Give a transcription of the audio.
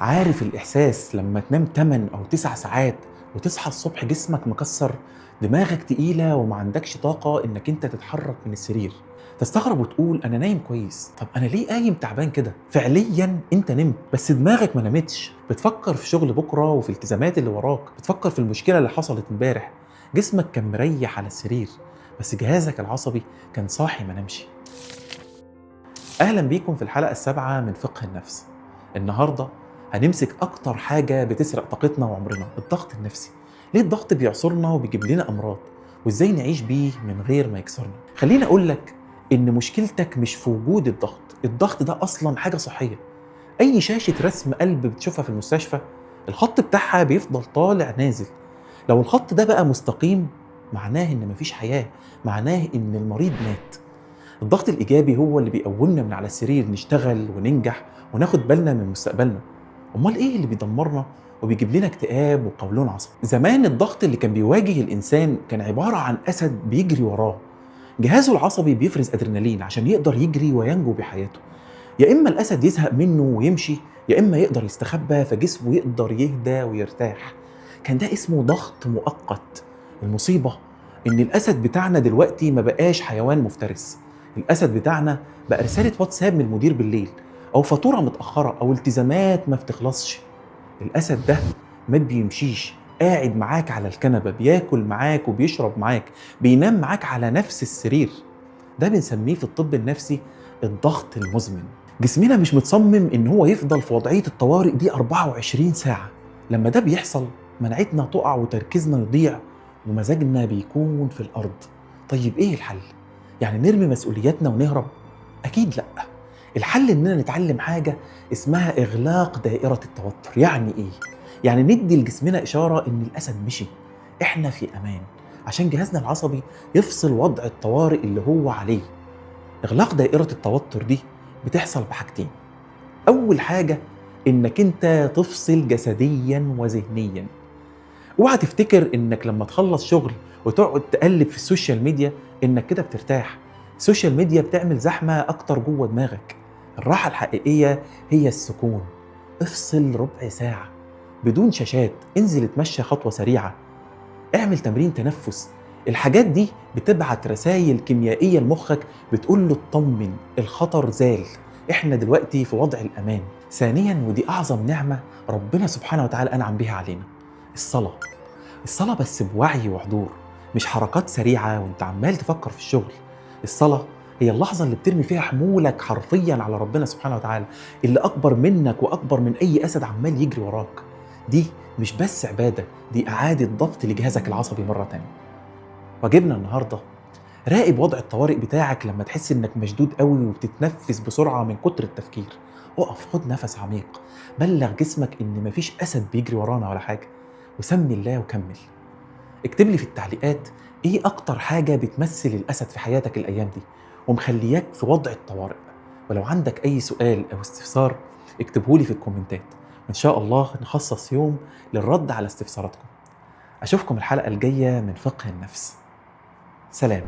عارف الإحساس لما تنام 8 أو 9 ساعات وتصحى الصبح جسمك مكسر، دماغك تقيلة وما عندكش طاقة إنك أنت تتحرك من السرير؟ تستغرب وتقول أنا نايم كويس، طب أنا ليه قايم تعبان كده؟ فعليا أنت نمت بس دماغك ما نامتش، بتفكر في شغل بكرة وفي التزامات اللي وراك، بتفكر في المشكلة اللي حصلت امبارح. جسمك كان مريح على السرير بس جهازك العصبي كان صاحي ما نامش. أهلا بيكم في الحلقة 7 من فقه النفس. النهاردة هنمسك أكتر حاجة بتسرق طاقتنا وعمرنا، الضغط النفسي. ليه الضغط بيعصرنا وبيجيب لنا أمراض؟ وإزاي نعيش بيه من غير ما يكسرنا؟ خليني أقول لك إن مشكلتك مش في وجود الضغط، الضغط ده أصلا حاجة صحية. أي شاشة رسم قلب بتشوفها في المستشفى الخط بتاعها بيفضل طالع نازل. لو الخط ده بقى مستقيم معناه إن مفيش حياة، معناه إن المريض مات. الضغط الإيجابي هو اللي بيقومنا من على السرير نشتغل وننجح وناخد بالنا من مستقبلنا. أمال إيه اللي بيدمرنا وبيجيب لنا اكتئاب وقولون عصبي؟ زمان الضغط اللي كان بيواجه الإنسان كان عبارة عن أسد بيجري وراه. جهازه العصبي بيفرز أدرينالين عشان يقدر يجري وينجو بحياته. يا إما الأسد يزهق منه ويمشي، يا إما يقدر يستخبى فجسمه يقدر يهدى ويرتاح. كان ده اسمه ضغط مؤقت. المصيبة إن الأسد بتاعنا دلوقتي ما بقاش حيوان مفترس، الأسد بتاعنا بقى رسالة واتساب من المدير بالليل، أو فاتورة متأخرة، أو التزامات ما بتخلصش. الأسد ده ما بيمشيش، قاعد معاك على الكنبة، بياكل معاك وبيشرب معاك، بينام معاك على نفس السرير. ده بنسميه في الطب النفسي الضغط المزمن. جسمنا مش متصمم إن هو يفضل في وضعية الطوارئ دي 24 ساعة. لما ده بيحصل مناعتنا تقع وتركيزنا يضيع ومزاجنا بيكون في الأرض. طيب إيه الحل؟ يعني نرمي مسؤولياتنا ونهرب؟ أكيد لأ. الحل إننا نتعلم حاجة اسمها إغلاق دائرة التوتر. يعني إيه؟ يعني ندي لجسمنا إشارة إن الأسد مشي، إحنا في أمان، عشان جهازنا العصبي يفصل وضع الطوارئ اللي هو عليه. إغلاق دائرة التوتر دي بتحصل بحاجتين. أول حاجة إنك أنت تفصل جسدياً وذهنياً. اوعى تفتكر إنك لما تخلص شغل وتقعد تقلب في ال social media إنك كده بترتاح. ال social media بتعمل زحمة أكتر جوه دماغك. الراحة الحقيقية هي السكون. افصل ربع ساعة بدون شاشات، انزل اتمشى خطوة سريعة، اعمل تمرين تنفس. الحاجات دي بتبعت رسائل كيميائية لمخك بتقول له اطمن، الخطر زال، احنا دلوقتي في وضع الأمان. ثانيا، ودي أعظم نعمة ربنا سبحانه وتعالى أنعم بها علينا، الصلاة. الصلاة بس بوعي وحضور، مش حركات سريعة وانت عمال تفكر في الشغل. الصلاة هي اللحظة اللي بترمي فيها حمولك حرفيا على ربنا سبحانه وتعالى، اللي أكبر منك وأكبر من أي أسد عمال يجري وراك. دي مش بس عبادة، دي إعادة ضبط لجهازك العصبي مرة تانية. واجبنا النهاردة، راقب وضع الطوارئ بتاعك. لما تحس إنك مشدود قوي وبتتنفس بسرعة من كتر التفكير، اقف، خد نفس عميق، بلغ جسمك إن مفيش أسد بيجري ورانا ولا حاجة، وسمي الله وكمل. اكتب لي في التعليقات ايه اكتر حاجة بتمثل الأسد في حياتك الأيام دي ومخلياك في وضع الطوارئ. ولو عندك أي سؤال أو استفسار اكتبهولي في الكومنتات، وإن شاء الله نخصص يوم للرد على استفساراتكم. أشوفكم الحلقة الجاية من فقه النفس. سلام.